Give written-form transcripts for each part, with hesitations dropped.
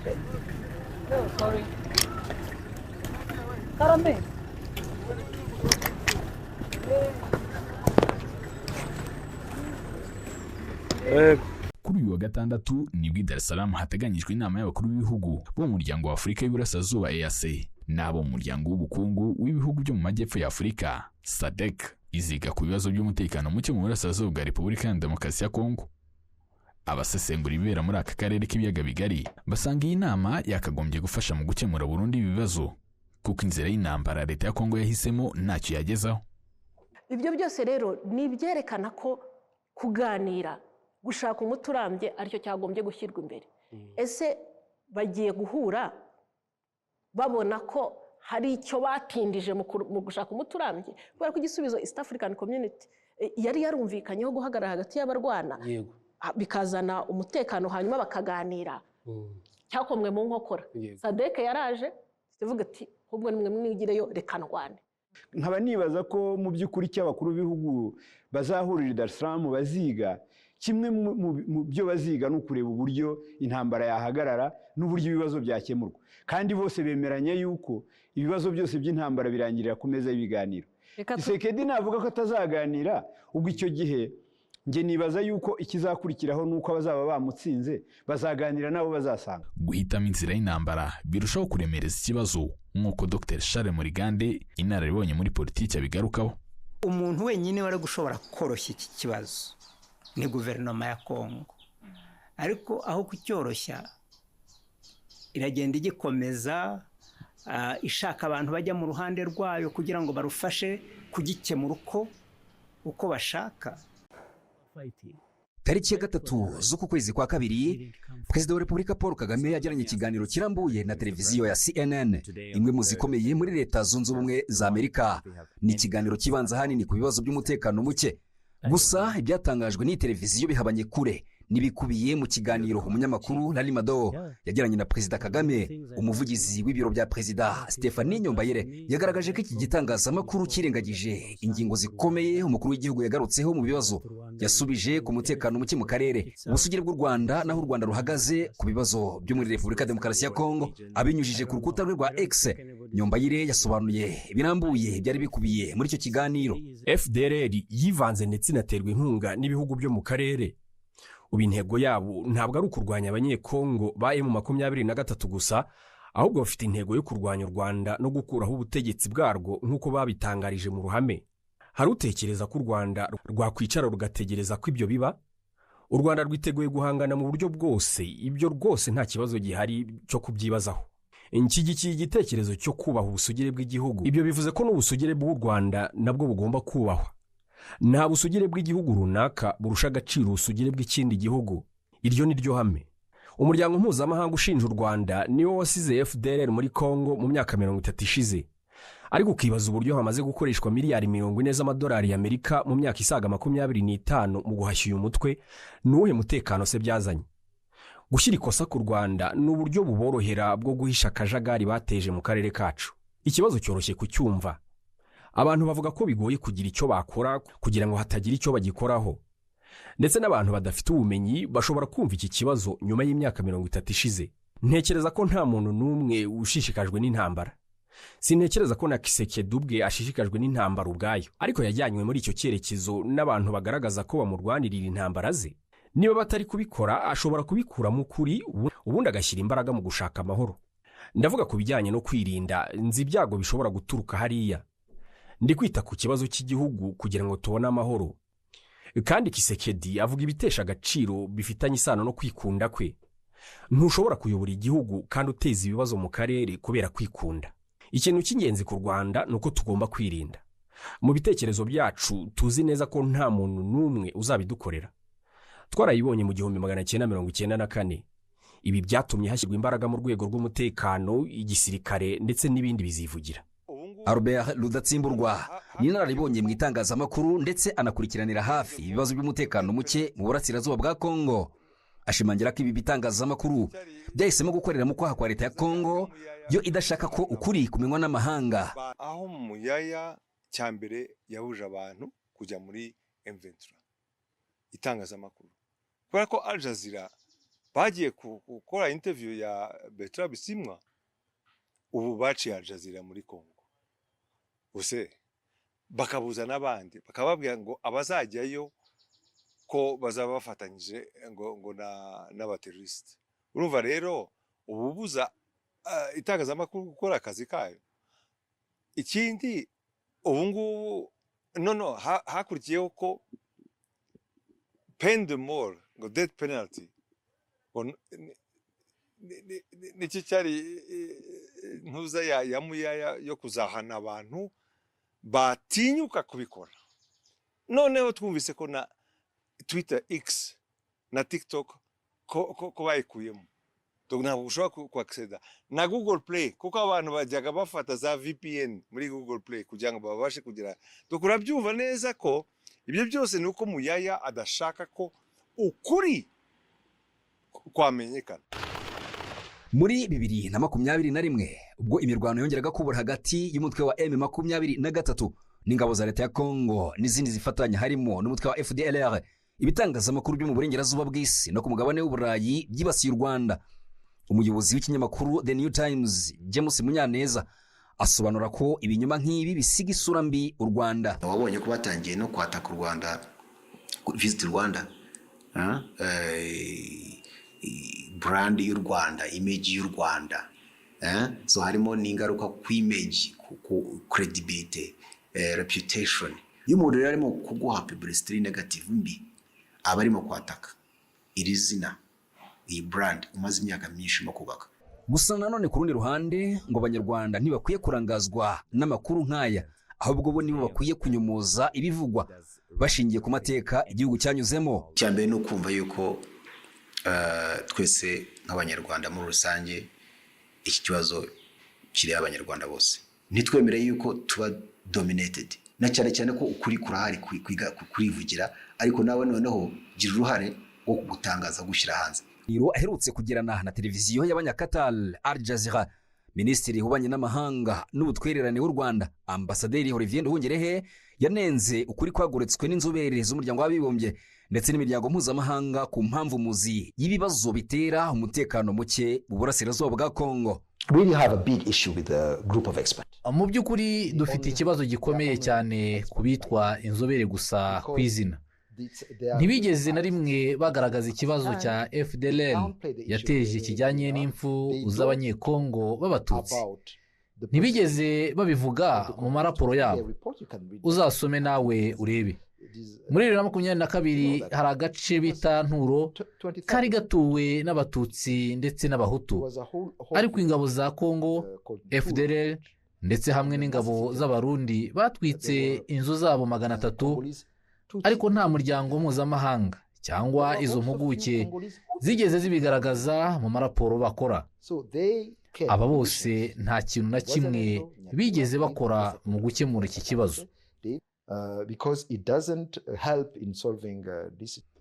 No, sorry. Karame. Kuri uyu wa gatandatu nibwo i Dar es Salaam hateganyijwe inama y'abakuru b'ibihugu bo mu muryango wa Afurika y'Iburasirazuba EAC n'abo mu muryango w'ubukungu w'ibihugu byo mu majyepfo ya Afurika SADC, iziga ku bibazo by'umutekano muke mu burasirazuba bwa Repubulika ya Demokarasi ya Kongo. Abasesengura ibibera muri aka karere k'ibiyaga bigari basanga iyi nama yakagombye gufasha mu gukemura burundu ibi bibazo, kuko inzira y'intambara leta ya Kongo yahisemo ntacyo yagezaho. Ibyo byose rero ni ibyerekana ko kuganira, gushaka umuti urambye aricyo cyagombye gushyirwa imbere. Ese bagiye guhura babona ko hari icyo batindije mu gushaka umuti urambye? Kubera ko igisubizo East African Community yari yarumvikanyeho guhagarara hagati y'abarwana bikazana umutekano, hanyuma bakaganira, cyakomwe mu nkokora. SADC yaraje ivuga ati ahubwo nimwe mwigireyo, reka ndwane. Nkaba nibaza ko mu by'ukuri cy'abakuru b'ibihugu bazahurira i Dar es Salaam baziga, kimwe mu byo baziga ni ukureba uburyo intambara yahagarara n'uburyo ibibazo byakemurwa, kandi bose bemeranya yuko ibibazo byose by'intambara birangirira ku meza y'ibiganiro. Tshisekedi navuga ko atazaganira, ubwo icyo gihe njye nibaza yuko ikizakurikiraho nuko abazaba bamutsinze bazaganira nabo bazasanga. Guhitamo inzira y'intambara birushaho kuremereza ikibazo, nk'uko Dr Charles Murigande, inararibonye muri politiki, abigarukaho. Umuntu wenyine wari gushobora koroshya iki kibazo ni guverinoma ya Kongo, ariko aho kucyoroshya iragenda igikomeza, ishaka abantu bajya mu ruhande rwayo kugira ngo barufashe kugikemura uko bashaka. Tariki ya 3 z'uku kwezi kwa kabiri, Perezida wa Repubulika Paul Kagame yagiranye ikiganiro kirambuye na televiziyo ya CNN, imwe mu zikomeye muri Leta Zunze Ubumwe za Amerika. Ni ikiganiro kibanza ahanini ku bibazo by'umutekano muke. Gusa ibyatangajwe n'iyi televiziyo bihabanye kure n'ibikubiye mu kiganiro umunyamakuru Larry Madowo yagiranye na Perezida Kagame. Umuvugizi w'ibiro bya Perezida Stephanie Nyombayire yagaragaje ko iki gitangazamakuru kirengagije ingingo zikomeye umukuru w'igihugu yagarutseho mu bibazo yasubije ku mutekano muke mu karere, ubusugire bw'u Rwanda n'aho u Rwanda ruhagaze ku bibazo byo muri Repubulika Demokarasi ya Kongo. Abinyujije ku rukuta rwe rwa X, Nyombayire yasobanuye birambuye byari bikubiye muri icyo kiganiro. FDLR yivanze ndetse inaterwa inkunga n'ibihugu byo mu karere. Ubu intego yabo ntabwo ari ukurwanya abanyekongo ba M23 gusa, ahubwo bafite intego yo kurwanya u Rwanda no gukuraho ubutegetsi bwarwo nk'uko babitangarije mu ruhame. Hari utekereza ko u Rwanda rwakwicara rugategereza ko ibyo biba? U Rwanda rwiteguye guhangana mu buryo bwose, ibyo rwose nta kibazo gihari cyo kubyibazaho. Nshyigikiye igitekerezo cyo kubaha ubusugire bw'igihugu. Ibyo bivuze ko n'ubusugire bw'u Rwanda nabwo bugomba kubahwa. Nta busugire bw'igihugu runaka burusha agaciro ubusugire bw'ikindi gihugu. Iryo ni ryo hame. Umuryango mpuzamahanga ushinja u Rwanda niwo wasize FDLR muri Kongo mu myaka 30 ishize. Ariko ukibaza uburyo hamaze gukoreshwa miliyari 40 z'amadolari y'Amerika mu myaka isaga 25 mu guhashya uyu mutwe, nuwuhe mutekano se byazanye? Gushyira ikosa ku Rwanda ni uburyo buborohera bwo guhisha akajagari bateje mu karere kacu. Ikibazo cyoroshye kucyumva. Abantu bavuga ko bigoye kugira icyo bakora kugira ngo hatagira icyo bagikoraho. Ndetse n'abantu badafite ubumenyi bashobora kumva iki kibazo nyuma y'imyaka 30 ishize. Ntekereza ko nta muntu n'umwe ushishikajwe n'intambara. Sintekereza ko na Tshisekedi ubwe ashishikajwe n'intambara ubwayo, ariko yajyanywe muri icyo cyerekezo n'abantu bagaragaza ko bamurwanirira intambara ze. Niba batari kubikora, ashobora kubikuramo ukuri, ubundi agashyira imbaraga mu gushaka amahoro. Ndavuga ku bijyanye no kwirinda, nzi ibyago bishobora guturuka hariya. Ndi kwita ku kibazo cy'igihugu kugira ngo tubone amahoro. Kandi Tshisekedi avuga ibitesha agaciro bifitanye isano no kwikunda kwe. Ntushobora kuyobora igihugu kandi uteza ibibazo mu karere kubera kwikunda. Ikintu cy'ingenzi ku Rwanda ni uko tugomba kwirinda. Mu bitekerezo byacu tuzi neza ko nta muntu n'umwe uzabidukorera. Twarayibonye mu 1994. Ibi byatumye hashyirwa imbaraga mu rwego rw'umutekano, igisirikare ndetse n'ibindi bizivugira. Albert Rudatsimburwa ni inararibonye mu itangazamakuru ndetse anakurikiranira hafi ibibazo by'umutekano muke mu burasirazuba bwa Kongo. Ashimangira ko ibi bitangazamakuru byahisemo gukorera mu kwaha kwa leta ya Kongo, yo idashaka ko ukuri kumenywa n'amahanga. Aho Muyaya cyambere yahuje abantu kujya muri M23 itangazamakuru, kubera ko Al Jazeera Bagiye gukora interview ya Bertrand Bisimwa, ubu baciye Al Jazeera muri Congo. Use bakabuza n'abandi, bakababwira ngo abazajyayo ko bazaba bafatanyije ngo n'abaterroriste. Urumva rero ububuza itangazamakuru gukora akazi kayo. Ikindi ubu ngubu no hakurikiyeho ko peine de mort, ngo death penalty, ngo nicyo cyari ntuza ya Muyaya yo kuzahana abantu batinyuka kubikora. Noneho twumvise ko na Twitter X na TikTok ko bayikuyemo, ntabwo ushobora kuacceda na Google Play, kuko abantu bajyaga bafata za VPN muri Google Play kugira ngo babashe kugera. Urabyumva neza ko ibyo byose ni uko Muyaya adashaka ko ukuri kwamenyekana. Muri 2021, ubwo imirwano yongeraga kubura hagati y'umutwe wa M23 n'ingabo za leta ya Congo n'izindi zifatanya harimo n'umutwe wa FDLR, ibitangazamakuru byo mu burengerazuba bw'isi no ku mugabane w'Uburayi byibasiye u Rwanda. Umuyobozi w'ikinyamakuru The New Times, James Munyaneza, asobanura ko ibinyoma nk'ibi bisiga isura mbi u Rwanda. Wabonye ko batangiye no kwataka u Rwanda, Visit Rwanda, brand y'u Rwanda, image y'u Rwanda. So harimo n'ingaruka ku image, ku credibility, reputation. Iyo umuntu rero arimo kuguha publicity negative mbi, aba arimo kwataka iri zina, iyi brand umaze imyaka myinshi urimo kubaka. Gusa nanone ku rundi ruhande ngo Abanyarwanda ntibakwiye kurangazwa n'amakuru nk'aya, ahubwo bo nibo bakwiye kunyomoza ibivugwa bashingiye ku mateka igihugu cyanyuzemo. Icya mbere ni ukumva yuko twese nk'Abanyarwanda muri rusange iki kibazo kireba Abanyarwanda bose. Ntitwemere yuko tuba dominated, na cyane cyane ko ukuri kurahari, kurivugira, ariko nawe noneho gira uruhare rwo kugutangaza, gushyira hanze. Aherutse kugirana na televiziyo y'Abanyakatar Al Jazeera, Minisitiri w'Ububanyi n'Amahanga n'Ubutwererane w'u Rwanda, Ambasaderi Olivier Nduhungirehe, yanenze ukuri kwagoretswe n'inzobere z'Umuryango w'Abibumbye ndetse n'imiryango mpuzamahanga ku mpamvu muzi y'ibibazo bitera umutekano muke mu burasirazuba bwa Congo. Mu by'ukuri dufite ikibazo gikomeye cyane ku bitwa inzobere gusa ku izina. Ntibigeze na rimwe bagaragaza ikibazo cya FDLR yateje kijyanye n'impfu z'Abanyekongo b'Abatutsi. Ntibigeze babivuga mu maraporo yabo. Uzasome nawe urebe. Muri 2022 hari agace bita Nturo kari gatuwe n'Abatutsi ndetse n'Abahutu, ariko ingabo za Kongo, FDLR ndetse hamwe n'ingabo z'Abarundi batwitse inzu zabo 300, ariko nta muryango mpuzamahanga cyangwa izo mpuguke zigeze zibigaragaza mu maraporo bakora. Aba bose nta kintu na kimwe bigeze bakora mu gukemura iki kibazo.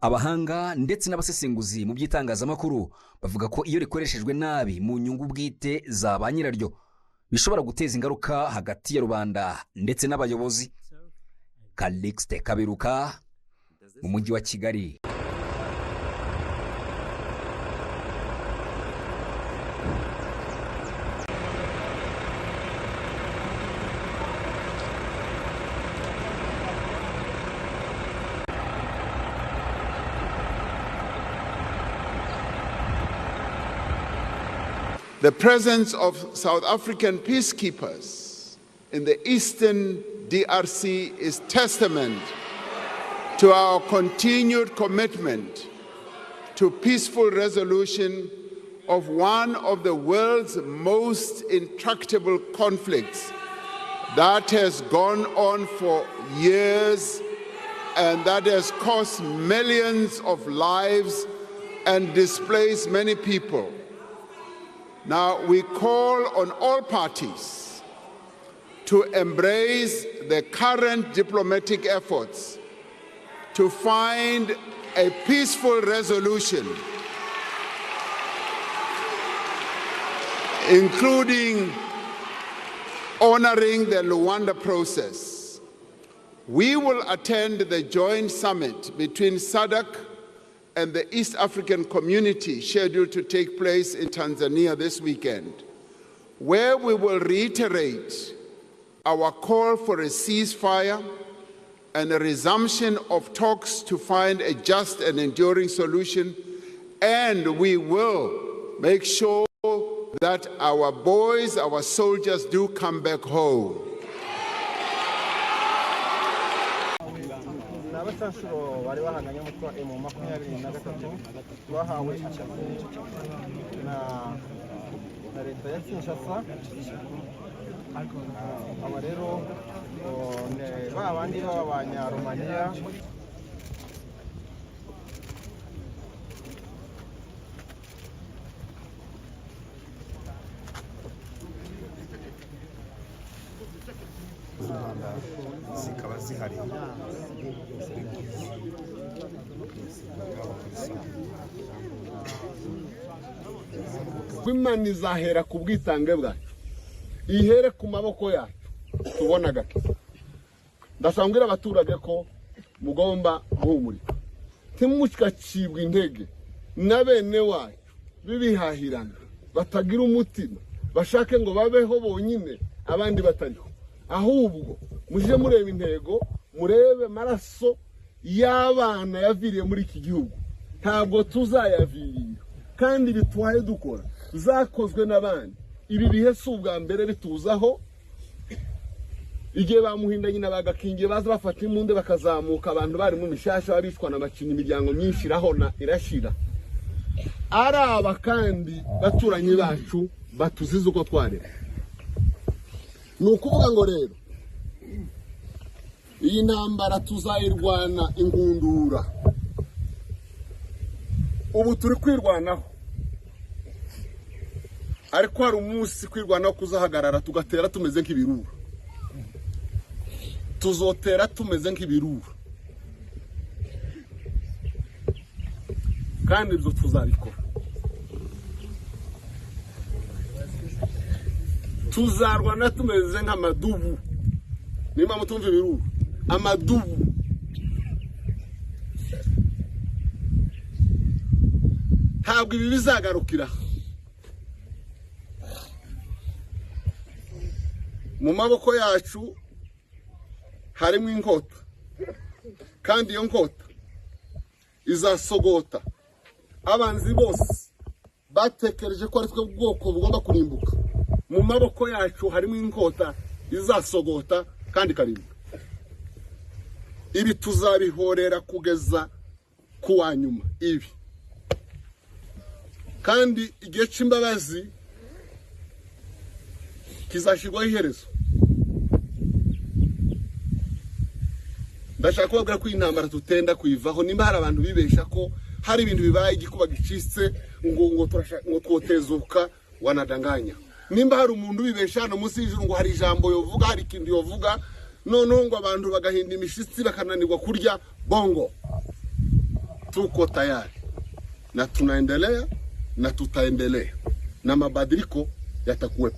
Abahanga ndetse n'abasesenguzi mu by'itangazamakuru bavuga ko iyo rikoreshejwe nabi mu nyungu bwite za ba nyiraryo bishobora guteza ingaruka hagati ya rubanda ndetse n'abayobozi. Calixte Kaberuka mu mujyi wa Kigali. The presence of South African peacekeepers in the eastern DRC is testament to our continued commitment to peaceful resolution of one of the world's most intractable conflicts that has gone on for years and that has cost millions of lives and displaced many people. Now, we call on all parties to embrace the current diplomatic efforts to find a peaceful resolution, including honoring the Luanda process. We will attend the joint summit between SADC and the East African Community scheduled to take place in Tanzania this weekend, where we will reiterate our call for a ceasefire and a resumption of talks to find a just and enduring solution, and we will make sure that our boys, our soldiers do come back home. Abacanshuro bari bahanganye n'umutwe wa M23 bahawe akazi na leta ya Kinshasa. Aba rero ba bandi b'Abanyaromaniya. Z'u Rwanda zikaba zihari. Imana izahera ku bwitange bwacu, ihere ku maboko yacu tubona agakiza. Ndasanga abaturage ko mugomba guhumurika, ntimukacibwe intege na bene wacu b'ibihahirana batagira umutima, bashake ngo babeho bonyine abandi batariho. Ahubwo mujye mureba intego, murebe maraso y'abana yaviriye muri iki gihugu, ntabwo tuzayavirira kandi bitwaye dukora zakozwe n'abandi. Ibi bihe si ubwa mbere bituzaho. Igihe bamuhinda nyina bagakingiye baza bafata imbunda bakazamuka, abantu bari mu mishasha babicwa na bacinya, imiryango myinshi irahona irashira. Ari aba kandi baturanyi bacu batuzize uko twareba. Ni ukuvuga ngo rero iyi ntambara tuzayirwana ingundura. Ubu turi kwirwanaho, ariko hari umunsi kwirwanaho kuzahagarara, tugatera tumeze nk'ibirura. Tuzotera tumeze nk'ibirura, kandi ibyo tuzabikora. Tuzarwana tumeze nk'amadubu. Niba mutumva ibirura, amadubu. Ntabwo ibi bizagarukira mu maboko yacu. Harimo inkota, kandi iyo nkota izasogota abanzi bose batekereje ko ari twe bwoko bugomba kurimbuka. Mu maboko yacu harimo inkota izasogota kandi ikarimbuka. Ibi tuzabihorera kugeza ku wa nyuma. Ibi kandi igihe cy'imbabazi kizashyirwaho iherezo. Ndashaka kubabwira ko iyi ntambara tutenda kuyivaho. Nimba hari abantu bibesha ko hari ibintu bibaye igikuba gicitse ngo ngo twotezuka, wanadanganya. Nimba hari umuntu ubibesha hano munsi y'ijuru ngo hari ijambo yovuga, hari ikintu yovuga, noneho ngo abantu bagahinda imishitsi bakananirwa kurya bongo, tuko tayari na tunaendelea na tutaendelea na mabadiliko yatakuwepo.